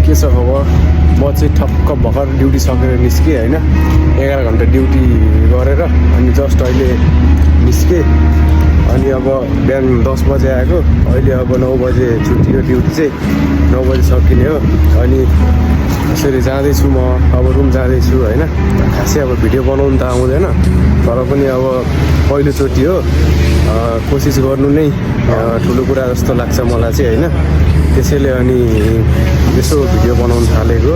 के छ खबर? म चाहिँ ठक्क भर्खर ड्युटी सकेर निस्केँ होइन। 11 घन्टा ड्युटी गरेर अनि जस्ट अहिले निस्केँ। अनि अब बिहान 10 बजे आएको, अहिले अब 9 बजे छुट्टी हो। ड्युटी चाहिँ 9 बजे सकिने हो। अनि यसरी जाँदैछु म, अब रुम जाँदैछु होइन। खासै अब भिडियो बनाउनु त आउँदैन, तर पनि अब पहिलोचोटि हो, कोसिस गर्नु नै ठुलो कुरा जस्तो लाग्छ मलाई चाहिँ होइन। त्यसैले अनि यसो भिडियो बनाउनु थालेको।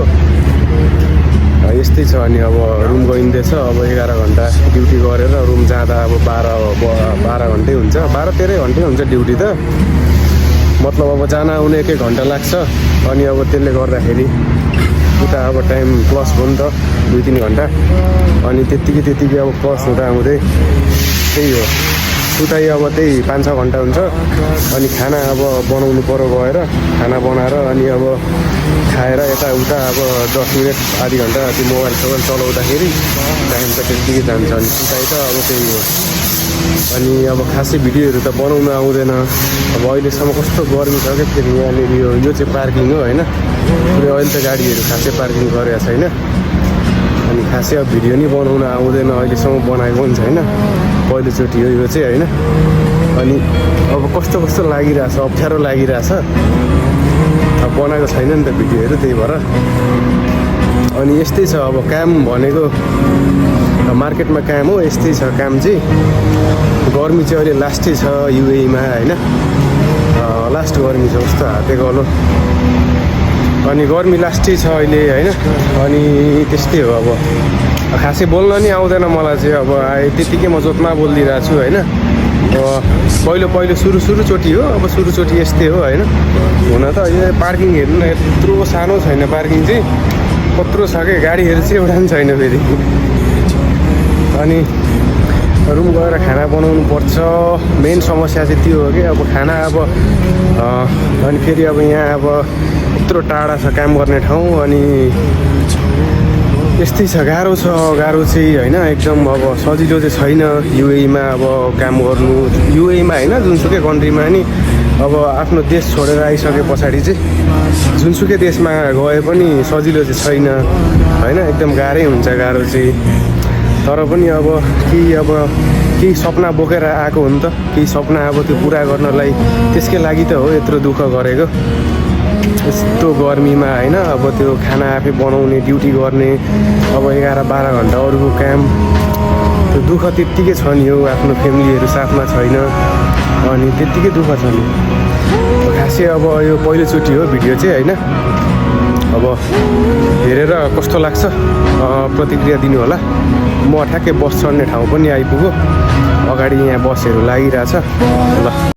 यस्तै छ। अनि अब रुम गइँदैछ। अब 11 घन्टा ड्युटी गरेर रुम जाँदा अब 12 घन्टै हुन्छ, 12-13 घन्टै हुन्छ ड्युटी त। मतलब अब जान आउने 1 घन्टा लाग्छ। अनि अब त्यसले गर्दाखेरि उता अब टाइम प्लस भयो नि त, 2-3 घन्टा। अनि त्यत्तिकै अब प्लस हुँदा हुँदै त्यही हो, उतै अब त्यही 5-6 घन्टा हुन्छ। अनि खाना अब बनाउनु पऱ्यो गएर, खाना बनाएर अनि अब खाएर यताउता अब 10 मिनट आधी घन्टा त्यो मोबाइल चलाउँदाखेरि टाइम त त्यत्तिकै जान्छ। अनि उतै त अब त्यही हो। अनि अब खासै भिडियोहरू त बनाउनु आउँदैन। अब अहिलेसम्म कस्तो गर्मी छ क्या फेरि यहाँनिर। यो चाहिँ पार्किङ हो होइन। पुरै अहिले त गाडीहरू खासै पार्किङ गरेको छैन। अनि खासै अब भिडियो नि बनाउन आउँदैन, अहिलेसम्म बनाएको पनि छैन, पहिलोचोटि हो यो चाहिँ होइन। अनि अब कस्तो लागिरहेछ, अप्ठ्यारो लागिरहेछ। अब बनाएको छैन नि त भिडियोहरू, त्यही भएर। अनि यस्तै छ अब काम भनेको, मार्केटमा काम हो, यस्तै छ काम चाहिँ। गर्मी चाहिँ अहिले लास्टै छ युएईमा होइन। लास्ट गर्मी छ जस्तो हाते गलो। अनि गर्मी लास्टै छ अहिले होइन। अनि त्यस्तै हो। अब खासै बोल्न नि आउँदैन मलाई चाहिँ। अब त्यत्तिकै म जोतमा बोलिदिरहेको छु होइन। पहिलो सुरुचोटि हो। अब सुरुचोटि यस्तै हो होइन। हुन त अहिले पार्किङ हेर्नु न, यत्रो सानो छैन पार्किङ चाहिँ, कत्रो छ क्या, गाडीहरू चाहिँ एउटा पनि छैन फेरि। अनि रुम गएर खाना बनाउनु पर्छ। मेन समस्या चाहिँ त्यो हो कि अब खाना अब अनि फेरि अब यहाँ अब यत्रो टाढा छ काम गर्ने ठाउँ। अनि यस्तै छ, गाह्रो चाहिँ होइन। एकदम अब सजिलो चाहिँ छैन युएईमा अब काम गर्नु। युएईमा होइन, जुनसुकै कन्ट्रीमा नि अब आफ्नो देश छोडेर आइसके पछाडि चाहिँ जुनसुकै देशमा गए पनि सजिलो चाहिँ छैन होइन। एकदम गाह्रै हुन्छ, गाह्रो चाहिँ। तर पनि अब केही सपना बोकेर आएको हो नि त, केही सपना अब त्यो पुरा गर्नलाई, त्यसकै लागि त हो यत्रो दुःख गरेको। यस्तो गर्मीमा होइन। अब त्यो खाना आफै बनाउने, ड्युटी गर्ने, अब 11-12 घन्टा अरूको काम, त्यो दुःख त्यत्तिकै छ नि हो। आफ्नो फ्यामिलीहरू साथमा छैन, अनि त्यत्तिकै दुःख छ नि। खासै अब यो पहिलोचोटि हो भिडियो चाहिँ होइन। अब हेरेर कस्तो लाग्छ प्रतिक्रिया दिनु होला। म ठ्याक्कै बस चढ्ने ठाउँ पनि आइपुग्यो, अगाडि यहाँ बसहरू लागिरहेछ ल।